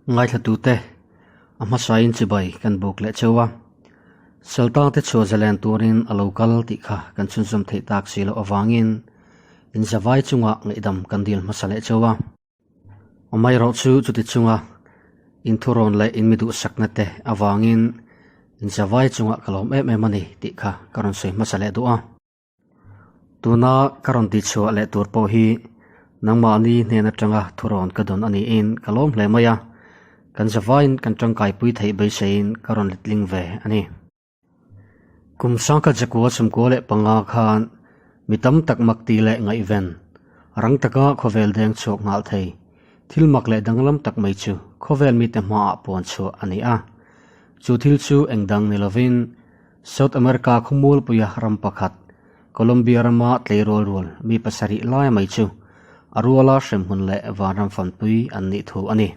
Ngaithlatute, a hmasain chibai kan buk leh cheu a. Saltangte chhuah zalen turin a lo kal tih kha kan chhunzawm theih tak si loh avangin inzavai chungah ngaihdam kan dil hmasa leh cheu a. Amaherawh chu chuti chunga inthurawn leh inmi duhsakna te avangin inzavai chungah ka lawm em em a ni tih kha ka rawn sawi hmasa leh duh a. Tuna ka rawn tihchhuah leh tur pawh hi nangmahni hnen atanga thurawn ka dawn a niin ka lawm hle mai a, kan zavaiin kan tangkaipui theih beiseiin ka rawn letling ve a ni. Kum sangkhat zakua sawmkua leh panga khan mi tam tak mak tih leh ngaihven rang taka khawvel deng chhuak nghal thei thil mak leh danglam tak mai chu khawvel mite hmaah puan chhuah a ni a. Chu thil chu engdang ni lovin South America khawmualpuia ram pakhat, Colombia rama tleirawl rual mi pasarih lai mai chu a ruala hremhmun leh vanram fanpui an nih thu a ni.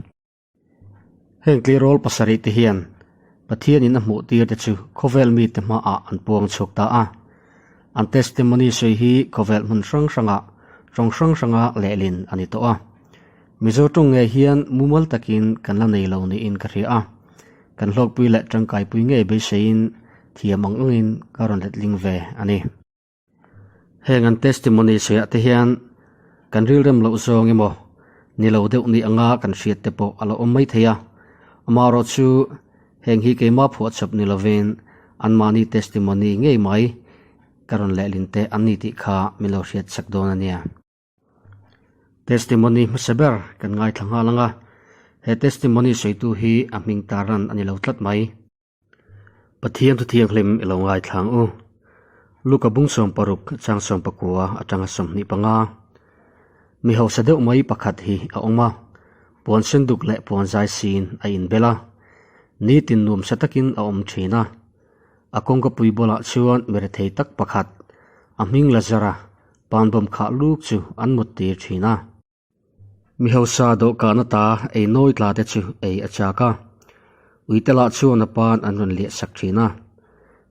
Heng tleirawl pasarih te hian Pathianin a hmuh tir te chu khawvel mite hmaah an puang chhuak ta a. An testimony sawi hi khawvel hmun hrang hrangah tawng hrang hranga lehlin a ni tawh a. Mizo tawng ngei hian mumal takin kan la nei lo niin ka hria a. Kan hlawkpui leh tangkaipui ngei beiseiin thiam ang angin ka rawn letling ve a ni. Heng an testimony sawiah te hian kan rilrem loh zawng emaw ni lo deuh ni anga kan hriat te pawh a lo awm mai thei a. Amaherawh chu heng hi keimah phuahchawp ni lovin anmahni testimony ngei mai ka rawn lehlin te an ni tih kha min lo hriat chak dawn a nia. Testimony hmasa ber kan ngaithla nghal ang a, he testimony sawitu hi a hming tarlan a ni lo tlat mai. Pathian thu thianghlim i lo ngaithla ang u. Luka bung 60 chang 19 atanga 25. Mi hausa deuh mai pakhat hi a awm a, puan sen duk leh puan zai sin a inbel a, nitin nuamsa takin a awm thin a. A kawngkapui bulah chuan mi rethei tak pakhat, a hming Lazara, panbawm khah luk chu an mut tir thin a. Mi hausa dawhkahna ta ei nawi tla te chu ei a chak a, uite lah chuan a pan an rawn liah sak thin a.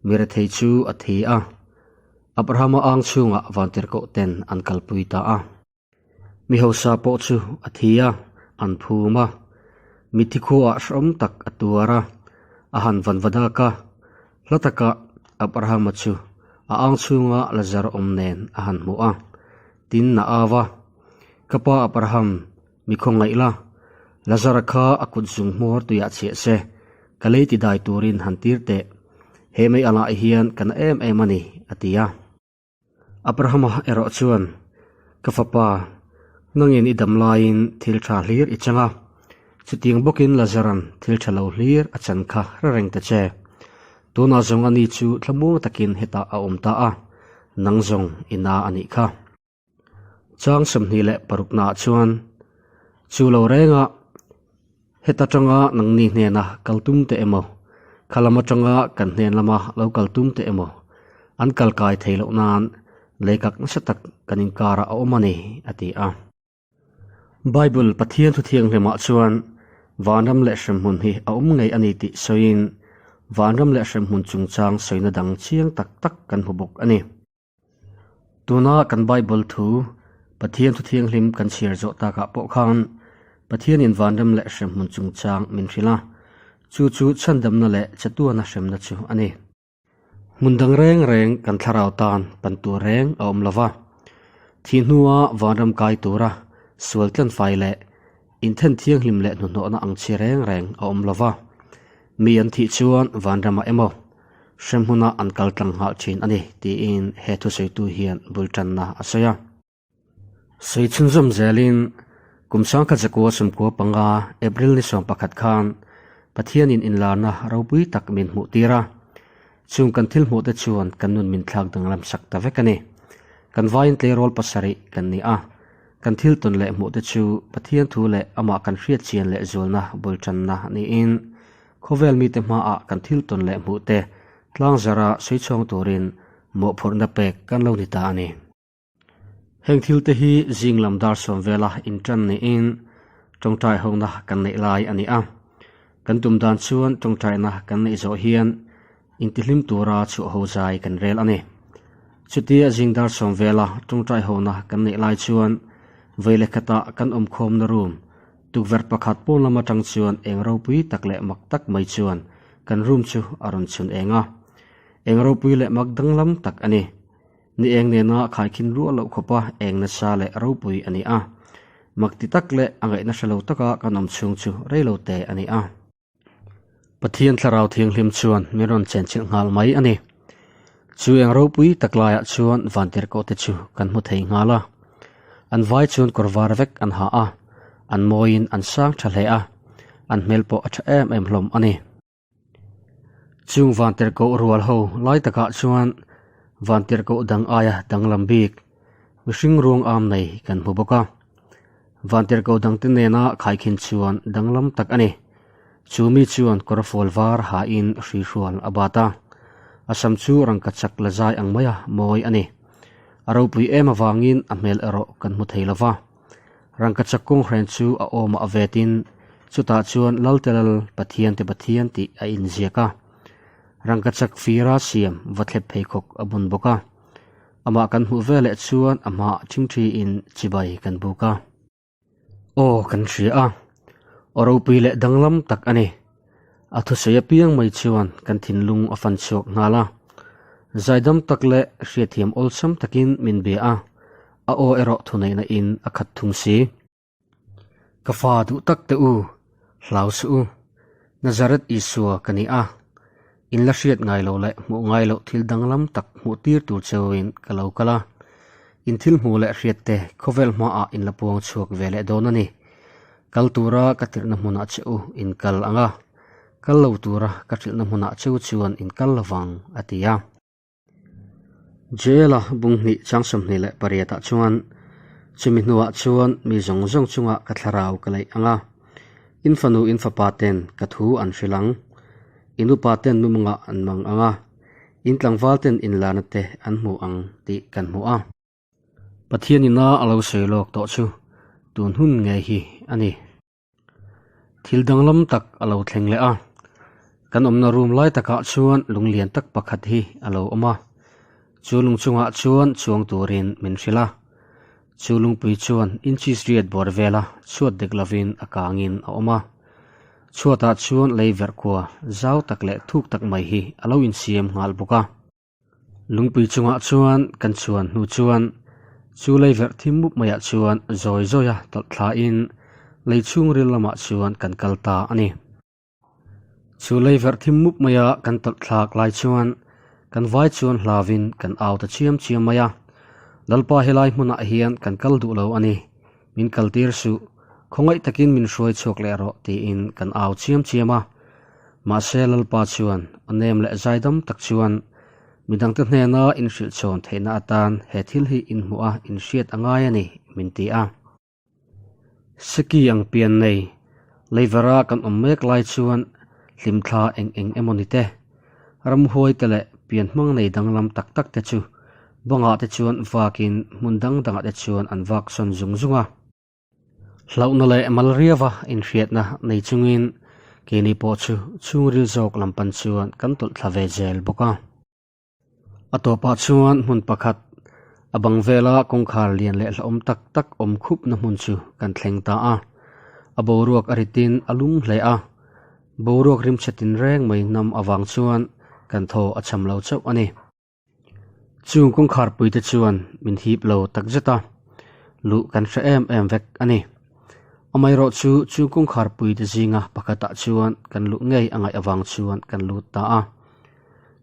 Mi rethei chu a thi a, Abrahama ang chhungah vantirhkoh ten an kalpui ta a. Mi hausa pawh chu a thi a, an phum a. Mitthi khuaah hrehawm tak a tuar a, a han vanvadak a. Hla takah Abrahama chu a ang chhunga Lazar awm nen a han hmu a, tin a au a, Ka pa Abraham, mi khawngaih la, Lazara kha a kut zung hmawr tuiah chhiah se, ka lei ti dai turin han tir teh. He mei alah hian ka na em em a ni, a ti a. Abrahama erawh chuan, Ka fapa, nangin i dam laiin thil tha hlir i chang a, chutiang bawkin Lazaran thil tha lo hlir a chan kha hre reng ta che. Tunah zawng ani chu thlamuang takin hetah a awm ta a, nang zawng i na a nih kha. Chang 26 naah chuan, Chu lo renga heta tanga nangni hnena kal tum teh emaw, kha lam atanga kan hnen lama lo kal tum teh emaw, an kal kai thei loh nan leikak nasa tak kan inkarah a awm a ni, a ti a. Bible Pathian thu thianghlimah chuan vanram leh hremhmun hi a awm ngei a ni tih sawiin vanram leh hremhmun chungchang sawina dang chiang tak tak kan hmu bawk a ni. Tuna kan Bible thu, Pathian thu thianghlim kan chhiar zawh takah pawh khan Pathianin vanram leh hremhmun chungchang min hrilh a, chu chu chhandamna leh chatuana hremna chu a ni. Hmun dang reng reng kan thlarau tan pan tur reng a awm lova, thih hnua vanram kai tura sual tlanfai leh inthen thianghlim leh hnuhnawhna ang chi reng reng a awm lova, mi an thih chuan vanramah emaw, Hremhmuna an kal tlang nghal thin a ni, tiin he thusawitu hian bul tanna a sawi a. Sawi chhunzawm zelin kum sangkhat zakua sawmkua panga April ni 11 khan Pathianin inlarna ropui tak min hmuh tir a. Chung kan thil hmuhte chuan kan nun min thlak danglam sak ta vek a ni. Kan vaiin tleirawl pasarih kan ni a. Kan thil tawn leh hmuhte chu Pathian thu leh amah kan hriat chian leh zualna bul tanna niin Khawvel mite hmaah kan thil tawn leh hmuh te tlang zara sawi chhuang turin mawhphurhna pek kan lo ni ta a ni. Heng thil te hi zing lam dar sawm vela intan niin tawngtai hona kan neih lai a ni a. Kan tum dan chuan tawngtaina kan neih zawh hian intihlim tura chhuah ho zai kan rel a ni. Chutia zing dar sawm vela tawngtai hona kan neih lai chuan vei leh khatah kan awmkhawmna room. Tukverh pakhat pawn lam atang chuan eng ropui tak leh mak tak mai chuan kan room chu a rawn chhun eng a. Eng ropui leh mak danglam tak a ni. Ni eng nena khaikhin ruah loh khawpa eng nasa leh ropui a ni a. Mak ti tak leh a ngaihna hre lo taka kan awm chhung chu rei lo te a ni a. Pathian Thlarau Thianghlim chuan min rawn chenchilh nghal mai a ni. Chu eng ropui tak laiah chuan vantirhkoh te chu kan hmu thei nghal a. An vai chuan kawr var vek an ha a, an mawiin an sang tha hle a, an hmel pawh a tha em em hlawm a ni. Chung vantirhkoh rual ho lai takah chuan vantirhkoh dang aia danglam bik mihring ruang am nei kan hmu bawk a. Vantirhkoh dangte nena khaikhin chuan danglam tak a ni. Chu mi chuan kawrfual var hain hrihrual a bat a, a sam chu rangkachak la zai ang maia mawi a ni. A ropui em avangin a hmel erawh kan hmu thei lo va. Rangkachak kawnghren chu a awmah a vetin chutah chuan Lalte Lal Pathiante Pathian tih a inziak a. Rangkachak fira siam va thlep pheikhawk a bun bawk a. Amah kan hmuh veleh chuan a hmaah ṭhingṭhiin chibai kan buk a. Aw kan hria a, aw ropui leh danglam tak a ni. A thusawi apiang mai chuan kan thinlung a fan chhuak nghal a. Zaidam tak leh hriatthiam awlsam takin min bia a, a aw erawh thuneihna in a khat thung si. Ka fa duh tak teh u, hlau suh u. Nazareth Isua ka ni a, in la hriat ngai loh leh hmuh ngai loh thil danglam tak hmuh tir tur cheuin ka lo kal a. In thil hmuh leh hriat te khawvel hmaah in la puang chhuak ve leh dawn a ni. Kal tura ka tirhna hmunah che u in kal ang a, kal lo tura ka hrilhna hmunah cheu chuan in kal lovang, a ti a. Jail-a bung hnih chang 28 ah chuan chumi hnuah chuan mi zawng zawng chungah ka thlarau ka leih ang a, in fanu in fapa ten ka thu an hrilh ang, in upa ten mumangah an mang ang a, in tlangval ten inlarna te an hmu ang tih kan hmu a. Pathian ina a lo sawi lawk tawh chu tun hun ngei hi a ni. Thil danglam tak a lo thleng leh a, kan awmna room lai takah chuan lung lian tak pakhat hi a lo awm a, chu lung chungah chuan chuang turin min hrilh a, chu lungpui chuan inches riat bawr vela chhuat dek lovin a kangin a awm a, chhuatah chuan lei verh kua zau tak leh thuk tak mai hi a lo insiam nghal bawk a. Lungpui chungah chuan kan chhuan hnu chuan chu lei verh thim mup maiah chuan zawi zawia tawlh thlain lei chhungril lamah chuan kan kal ta a ni. Chu lei verh thim mup maia kan tawlh thlak lai chuan kan vai chuan hlavin kan au ta chiam chiam mai a, Lalpa helai hmunah hian kan kal duh lo a ni, min kaltir suh, khawngaih takin min hruai chhuak leh rawh tiin kan au chiam chiam a. Mahse Lalpa chuan a nem leh zaidam tak chuan midangte hnena inhrilh chhawn theihna atan he thil hi inhmuh a inhriat a ngai a ni min ti a. Seki ang pian nei leivera kan awm mek lai chuan hlimthla eng eng emaw ni te, ramhuai te leh pian hmang nei danglam tak tak te chu bangah te chuan vakin hmun dang dangah te chuan an vak sawn zung zung a. Hlauhna leh mal riava inhriatna nei chungin keini pawh chu chhungril zawk lam pan chuan kan tawlh thla ve zel bawk a. A tawpah chuan hmun pakhat a bang vela kawngkhar lian leh hlauhawm tak tak awm khupna hmun chu kan thleng ta a. A boruak a ritin a lum hle a, boruak rimchhe tinreng mai hnam avang chuan kan thaw a cham lo chauh a ni. Chung kawngkhar puite chuan min hip lo tak zet a, luh kan hre em em vek a ni. Amaherawh chu chung kawngkhar puite zinga pakhatah chuan kan luh ngei a ngaih avang chuan kan lut ta a.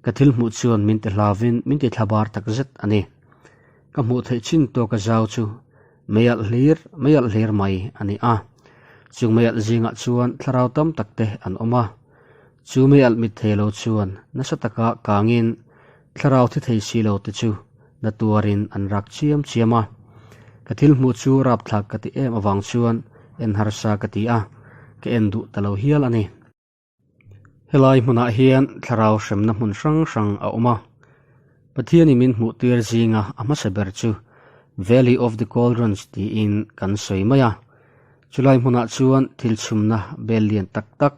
Ka thil hmuh chuan min ti hlavin min ti thlabar tak zet a ni. Ka hmuh theih chin tawka zau chu meialh hlir meialh hlir mai a ni a. Chung meialh zingah chuan thlarau tam tak te an awm a. Chu meialh mit thei lo chuan nasa taka kangin thlarau thi thei si lo te chu na tuarin an rak chiam chiam a. Ka thil hmuh chu rapthlak ka ti em avang chuan en harsa ka ti a, ka en duh ta lo hial a ni. Helai hmunah hian thlarau hremna hmun hrang hrang a awm a. Pathianin min hmuh tir zinga a hmasa ber chu Valley of the Cauldrons tiin kan sawi mai a. Chulai hmunah chuan thil chhumna bel lian tak tak,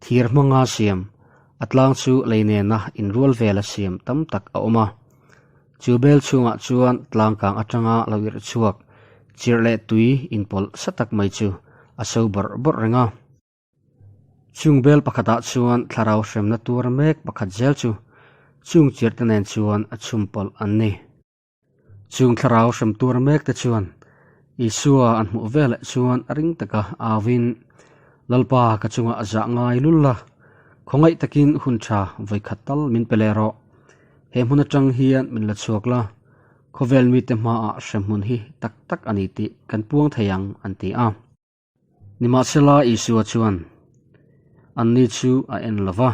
thir hmanga siam, a tlang chu lei nena inrual vela siam tam tak a awm a. Chu bel chhungah chuan tlang kang atanga lo irh chhuak, chirh leh tui inpawlh sa tak mai chu. a so bawrh bawrh reng a. Chung bel pakhatah chuan thlarau hremna tuar mek pakhat zel chu chung chirhte nen chuan a chhum pawlh an ni. Chung thlarau hrem tuar mek te chuan Isua an hmuh veleh chuan a ring taka auin, Lalpa ka chungah a zah ngai lul la, khawngaih takin hun tha vawikhat tal min pe leh rawh. He hmun atang hian min la chhuak la, khawvel mite hmaah hremhmun hi tak tak a ni tih kan puang thei ang an ti a. Nimahsela Isua chuan anni chu a en lo va,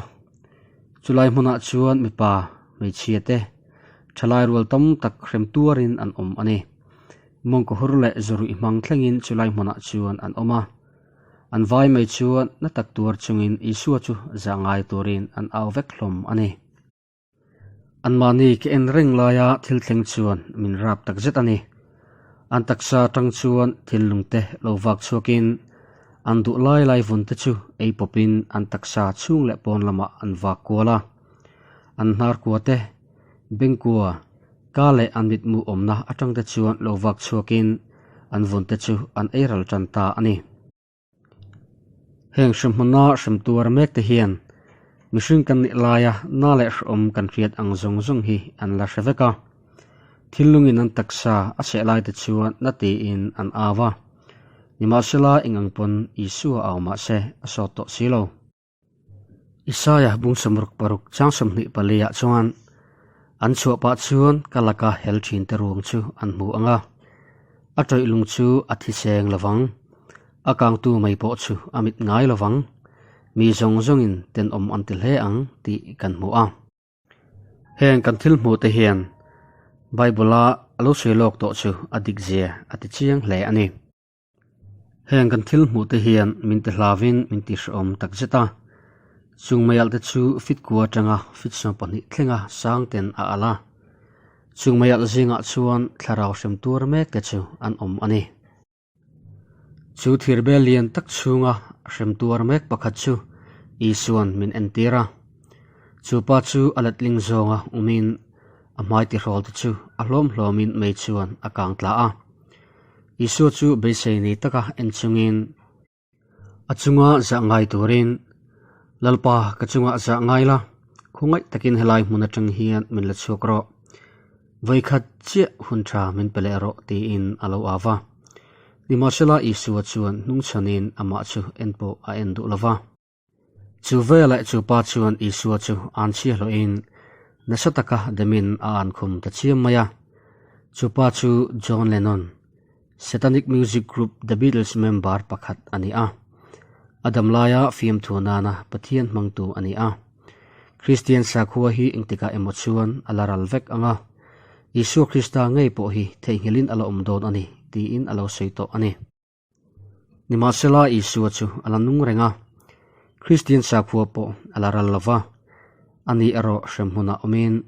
chulai hmunah chuan mipa, hmeichhia te, thalai rual tam tak hrem tuarin an awm a ni. Mawngkawhur leh zawruih hmang thlengin chulai hmunah chuan an awm a. An vai mai chuan na tak tuar chungin Isua chu zah ngai turin an au vek hlawm a ni. Anmahni ka en reng laia thil thleng chuan min rap tak zet a ni. An taksa atang chuan thil lungte lo vak chhuakin an duh lai lai vun te chu ei pawpin an taksa chhung leh pawn lamah an vak kual a. An hnar kua te, beng kua, ka leh an mitmu awmna atang te chuan lo vak chhuakin an vun te chu an ei ral tan ta a ni. Heng hremhmuna hrem tuar mek te hian mihring kan nih laia na leh hrehawm kan hriat ang zawng zawng hi an la hre vek a. Thil lungin an taksa a chheh lai te chuan na tiin an au a. Nimahsela eng ang pawn Isua au mahse a sawt tawh si lo. Isaiah bung 66 chang 24 ah chuan an chhuah pah chuan ka laka hel thin te ruang chu an hmu ang a, a tawih lung chu a thi seng lovang, a kangtu mai pawh chu a mit ngai lovang, mi zawng zawngin tenawm an ti hle ang tih kan hmu a. Heng kan thil hmuh te hian Bible-a a lo sawi lawk tawh chu a dik zia a ti chiang hle a ni. Heng kan thil hmuh te hian min ti hlavin min ti hrehawm tak zet a, chung meialh te chu fit kua atanga fit 12 thlenga sang ten a alh a, chung meialh zingah chuan thlarau hrem tuar mek te chu an awm a ni. Chu thirbel lian tak chhunga hrem tuar mek pakhat chu Isua'n min entir a, chu pa chu a letling zawnga umin a hmai tihrawl te chu a hlawm hlawmin mei chuan a kang tla a. Isua chu beisei nei taka en chungin a chunga zah ngai turin, Lalpa, ka chungah zah ngai la, khawngaih takin helai hmun atang hian min la chhuak rawh. Vawikhat chiah hun tha min pe leh rawh tiin a lo au va. Nimahsela Isua chuan hnungchhanin amah chu en pawh a en duh lo va. Chu veleh chu pa chuan Isua chu an chhia hlawhin nasa taka demin a an khum ta chiam mai a. Chu pa chu John Lennon, Satanic music group The Beatles member pakhat a ni a. A dam laia fiamthu nana Pathian hmangtu a ni a. Kristian sakhua hi engtikah emaw chuan a la ral vek ang a, Isua Krista ngei pawh hi theihnghilhin a la awm dawn a ni tiin a lo sawi tawh a ni. Nimahsela Isua chu a la nung reng a, Kristian sakhua pawh a la ral lo va, ani erawh hremhmunah awmin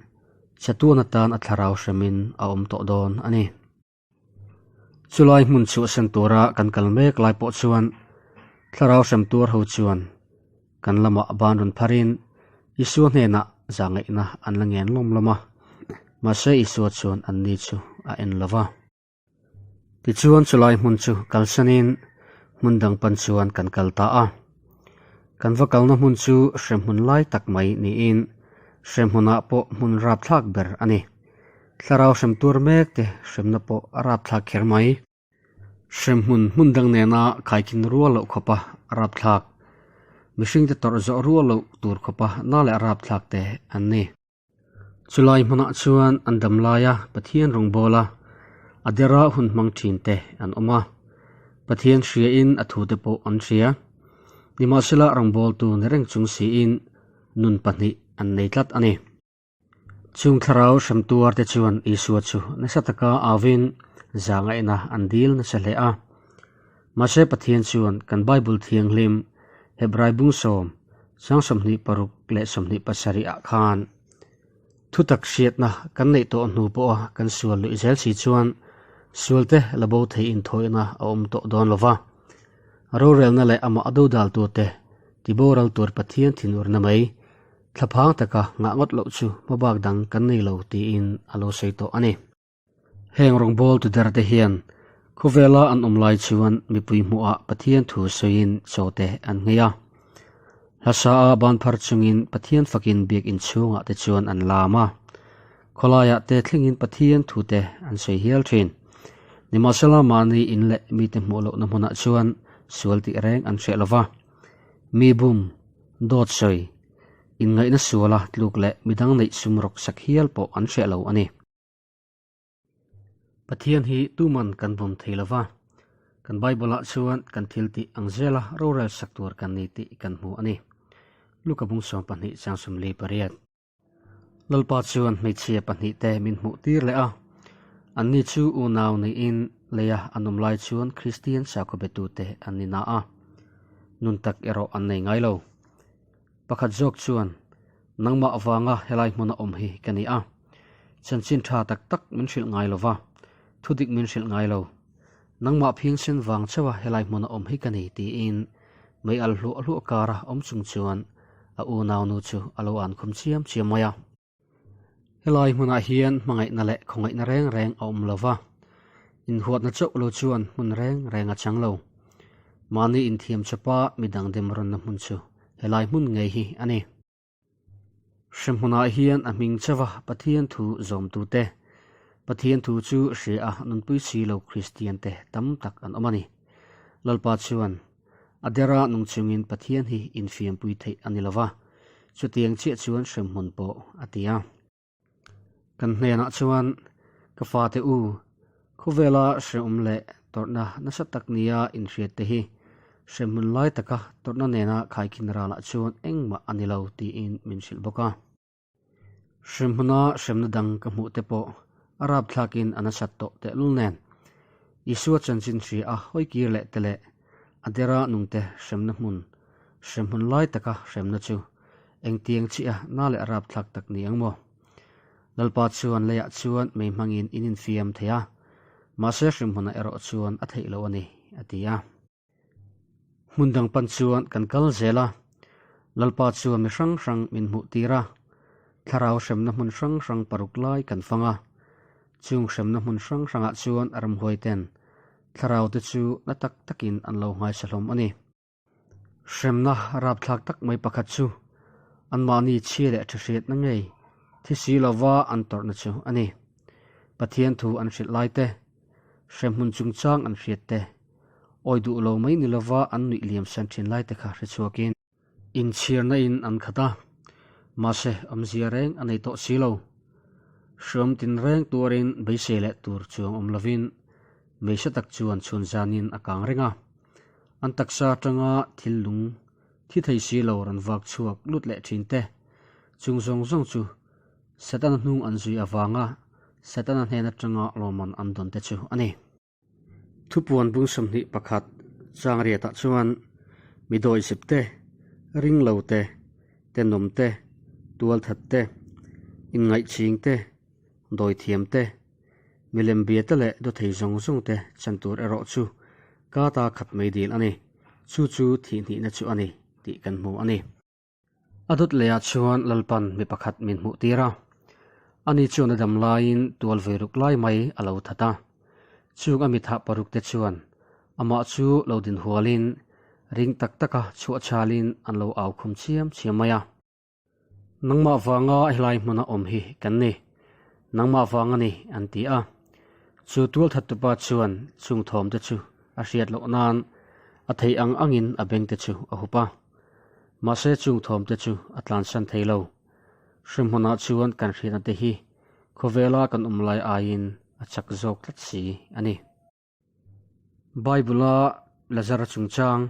chatuan atan a thlarau hremin a awm tawh dawn a ni. Chulai hmun chhuahsan tura kan kal mek lai pawh chuan thlarau hrem tuar ho chuan kan lamah ban rawn pharin Isua hnenah zahngaihna an la ngen lawm lawm a, mahse Isua chuan anni chu a en lo va. Tichuan chulai hmun chu kalsanin hmun dang pan chuan kan kal ta a. Kan va kalna hmun chu hremhmun lai tak mai niin hremhmunah pawh hmun rapthlak ber a ni. Thlarau hrem tur mek te hremna pawh a rapthlak kher mai. Hremhmun hmun dang nena khaikhin rual loh khawpa rapthlak, mihringte tawrh zawh rual loh tur khawpa na leh rapthlak te an ni. Chulai hmunah chuan an dam laia Pathian rawngbawla a dera hun hmang thin te an awm a, Pathian hriain a thute pawh an hria. Nimahsela rawngbawltu ni reng chung siin nun pahnih an nei tlat a ni. Chung thlarau hrem tuar te chuan Isua chu nasa taka auin zahngaihna an dil nasa hle a. Mahse Pathian chuan kan Bible thianghlim Hebrai bung sawm, sang 26 leh 27 ah khan thutak hriatna kan neih tawh hnu pawha kan sual luih zel si chuan sualte la bo thei inthawihna a awm tawh dawn lo va. Rorelna leh amah a dodal turte tiboral tur Pathian thinurna mai thlaphang taka ngah ngawt loh chu hmabak dang kan nei lo tiin a lo sawi tawh a ni. Heng rawngbawltu der te hian Khawvela an awm lai chuan mipui hmuhah Pathian thu sawiin chaw te an nghei a. Hlasa a ban phar chungin Pathian fakin biakinn chhungah te chuan an lam a. Khawlaiah te thlengin Pathian thu te an sawi hial thin. Nimahsela mahni in leh mite hmuh lohna hmunah chuan sual tih reng an hreh lova. Mi bum, dawt sawi, inngaihna suala tluk leh midang neih sum rawk sak hial pawh an hreh lo a ni. Pathian hi tuman kan bum thei lo va, kan Bible-ah chuan kan thil tih ang zela rorel sak tur kan ni tih kan hmu a ni. Luka bung 12 chang 48. Lalpa chuan hmeichhia pahnihte min hmuh tir leh a, anni chu unau niin leia an awm lai chuan Kristian sakhaw betute an ni na a, nun tak erawh an nei ngai lo. Pakhat zawk chuan, Nangmah avanga helai hmuna awm hi ka ni a. Chanchin tha tak tak min hrilh ngai lo va, thudik min hrilh ngai lo. Nangmah phiangsen vang chauha helai hmuna awm hi ka ni, tiin mei al hluah hluah kara awm chung chuan a unaunu chu a lo an khum chiam chiam mai a. Helai hmunah hian hmangaihna leh khawngaihna reng reng a awm lo va, inhuatna chauh lo chuan hmun reng reng a chang lo. Mahni inthiam chawpa midang dem rawnna hmun chu helai hmun ngei hi a ni. Hremhmunah hian a hming chauha Pathian thu zawmtute, Pathian thu chu hria a nunpui si lo Kristiante tam tak an awm a ni. Lalpa chuan A dera nung chungin Pathian hi infiampui theih a ni lo va, chutiang chiah chuan hremhmun pawh a ti a. Kan hnenah chuan, Ka fate u, khawvela hrehawm leh tawrhna nasa tak nia inhriatte hi hremhmun lai taka tawrhna nena khaikhin ralah chuan engmah a ni lo tiin min hrilh bawk a. Hremhmuna hremna dang ka hmuh te pawh a rapthlakin a nasat tawh tehlul nen. Isua chanchin hria a hawi kir leh te leh a dera nungte hremna hmun, hremhmun lai taka hremna chu engtiang chiah na leh rapthlak tak ni ang maw? Lalpa chuan leiah chuan mei hmangin in infiam thei a, mahse hremhmunah erawh chuan a theih loh a ni, a ti a. Hmun dang pan chuan kan kal zel a, Lalpa chuan mi hrang hrang min hmuh tir a, thlarau hremna hmun hrang hrang paruk lai kan fang a. Chung hremna hmun hrang hrangah chuan ramhuai ten thlarau te chu na tak takin an lo nghaisa hlawm a ni. Hremna rapthlak tak mai pakhat chu anmahni chhia leh tha hriatna ngei thi si lova an tawrhna chu a ni. Pathian thu an hrilh lai te, hremhmun chungchang an hriat te, awi duh lo mai ni lova an nuih liam san thin lai te kha hre chhuakin inchhirna in an khat a, mahse awmzia reng a nei tawh si lo. Hriawm tinreng tuarin beisei leh tur chuang awm lovin meisa tak chuan chhun zanin a kang reng a, an taksa atanga thil lung thi thei si lo rawn vak chhuak lut leh thin te, chung zawng zawng chu Setana hnung an zui avanga Setana hnen atanga lawmman an dawn te chu a ni. Thupuan bung 21 chang riatah chuan mi dawihzip te, ringlo te, tenawm te, tualthat te, inngaihching te, dawithiam te, milem bia te leh dawthei zawng zawng te chan tur erawh chu ka ta khat mai dil a ni, chu chu thihhnihna chu a ni tih kan hmu a ni. A dawt lehah chuan Lalpan mi pakhat min hmuh tir a, ani chuan a dam laiin tual ve ruk lai mai a lo that a. Chung a mithah paruk te chuan amah chu lo din hualin ring tak taka chhuah chalin an lo au khum chiam chiam mai a. Nangmah vanga helai hmuna awm hi kan ni, nangmah vang a ni an ti a. Chu tual thattupa chuan chung thawm te chu a hriat loh nan a theih ang angin a beng te chu a hup a. Mahse chung thawm te chu a tlansan thei lo. Hremhmunah chuan kan hriatna te hi khawvela kan awm lai aiin a chak zawk tlat si a ni. Bible-a Lazara chungchang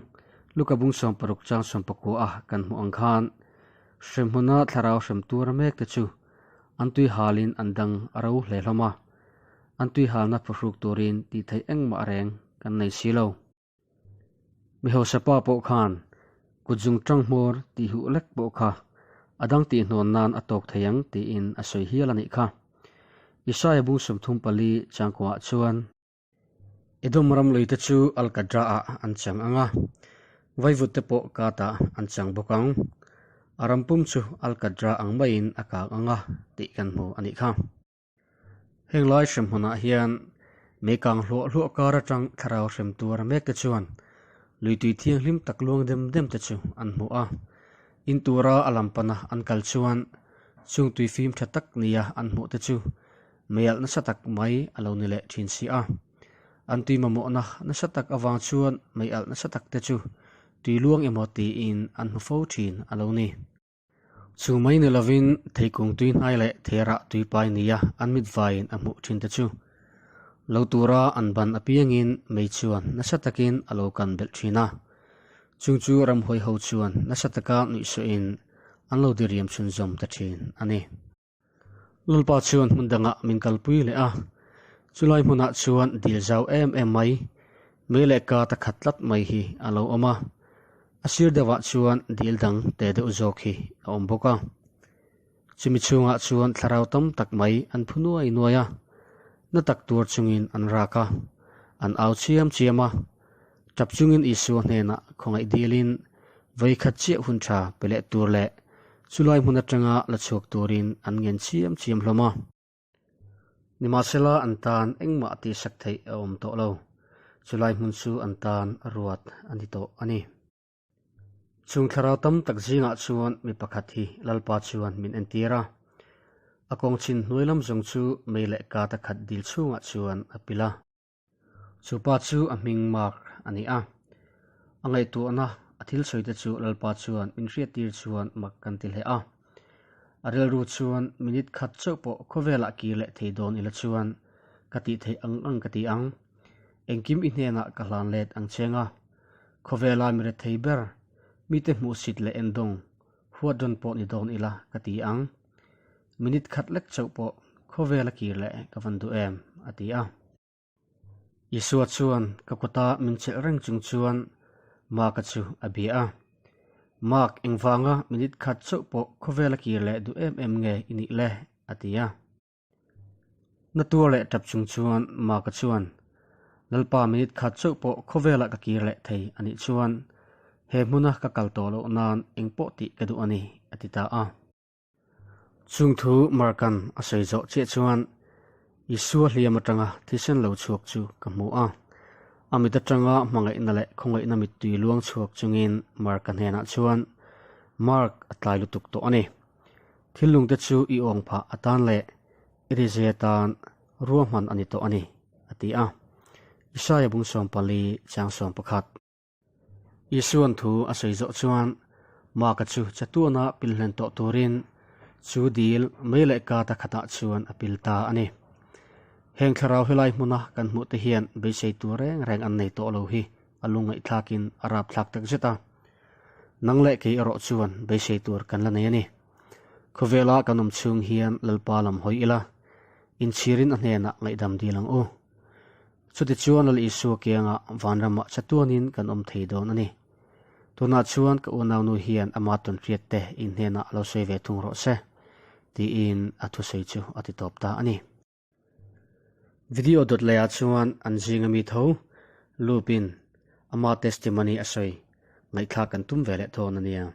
Luka bung 16 chang 19 a kan hmuh ang khan hremhmuna thlarau hrem tura mek te chu an tui halin an dang a ro hle hlawm a, an tui halna phuhruk turin tih theih engmah reng kan nei si lo. Mi hausa pa pawh khan kut zung tang hmawr tih huh lek pawh kha a dang tih hnawn nan a tawk thei ang tiin a sawi hial a nih kha. Isaia bung 34 changkuah chuan. Edom ram lui te chu Alkadra-ah an chang ang a, vaivut te pawh Kat-ah an chang bawk ang. A ram pum chu Alkadra ang maiin a kak ang a tih kan hmu a nih kha. Heng lai hremhmunah hian Mei kang hluah hluah kar atang thlarau hrem tuar mek te chuan lui tui thianghlim tak luang dem dem te chu an hmu a. In tura a lam pana an kal chuan chung tui fim tha tak nia an hmuh te chu mei alh nasa tak mai a lo ni leh thin si a. An tui mamawhna nasa tak avang chuan mei alh nasa tak te chu tui luang emaw tiin an hmu fo thin a lo ni. Chu mai ni lovin theikung tui hnai leh theirah tui pai nia an mit vaiin a hmuh thin te chu lo tura an ban apiangin mei chuan nasa takin a lo kan belh thin a. Chung chu ramhuai ho chuan nasa taka nuihsawhin an lo diriam chhunzawm ta thin a ni. Lalpa chuan hmun dangah min kalpui leh a, chulai hmunah chuan dil zau em em mai, mei leh kata khat tlat mai hi a lo awm a. A sir deuhah chuan dil dang te deuh zawk hi a awm bawk a. Chumi chhungah chuan thlarau tam tak mai an phu nuai nuai a, na tak tuar chungin an rak a, an au chiam chiam a. Tap chungin Isua hnenah khawngaih dilin vawikhat chiah hun tha pe leh tur leh chulai hmun atanga la chhuak turin an ngen chiam chiam hlawm a. Nimahsela an tan engmah tihsak theih a awm tawh lo, chulai hmun chu an tan a ruat a ni tawh a ni. Chung thlarau tam tak zingah chuan mi pakhat hi Lalpa chuan min entir a, a kawngchin hnuai lam zawng chu mei leh kata khat dil chhungah chuan a pil a. Chu pa chu a hming Mark a ni a, a ngaihtuahna a thil sawi te chu Lalpa chuan min hriattir chuan mak kan ti hle a. A rilru chuan minute khat chauh pawh khawvelah kir leh thei dawn ila chuan ka tih theih ang ang ka ti ang. Engkim i hnenah ka hlan let ang cheng a, khawvela mi rethei ber, mite hmuhsit leh endawng huat rawn pawh ni dawn ila ka ti ang. Minute khat lek chauh pawh khawvela kir leh ka van duh em? a ti a. Isua chuan ka kuta min chelh reng chung chuan Mark-a chu a bia a. Mark, engvanga minute khat chauh pawh khawvela kir leh duh em em nge i nih le? a ti a. Na tuar leh tap chung chuan Mark-a chuan, Lalpa minute khat chauh pawh khawvelah ka kir leh thei a nih chuan he hmuna ka kal tawh loh nan engpawh tih ka duh a ni, a ti ta a. Chung thu Mark-a'n a sawi zawh chiah chuan Isua hliam atanga thisen lo chhuak chu ka hmu a. A mit atanga hmangaihna leh khawngaihna mittui luang chhuak chungin Mark-a hnenah chuan, Mark, a tlai lutuk tawh a ni. Thil lungte chu i awng phah atan leh i rizai atan ruahman a ni tawh a ni, a ti a. Isaia bung 14 chang 11. Isuan thu a sawi zawh chuan Mark-a chu chatuana pil hlen tawh turin chu dil mei leh kata khatah chuan a pil ta a ni. Heng thlarau helai hmuna kan hmuh te hian beisei tur reng reng an nei tawh lo hi a lungngaihthlakin a rapthlak takzet a. Nang leh kei erawh chuan beisei tur kan la nei a ni. Khawvela kan awm chhung hian Lalpa lam hawi ila, inchhirin a hnenah ngaihdam dil ang u. Chutichuan Lal Isua kiangah vanramah chatuanin kan awm thei dawn a ni. Tunah chuan ka unaunu hian ama tawnhriat te in hnenah a lo sawi ve thung rawh se, tiin a thusawi chu a ti tawp ta a ni. Video dawt lehah chuan an zinga mi tho Lupin ama testimony a sawi ngaihthlak kan tum ve leh dawn a nia.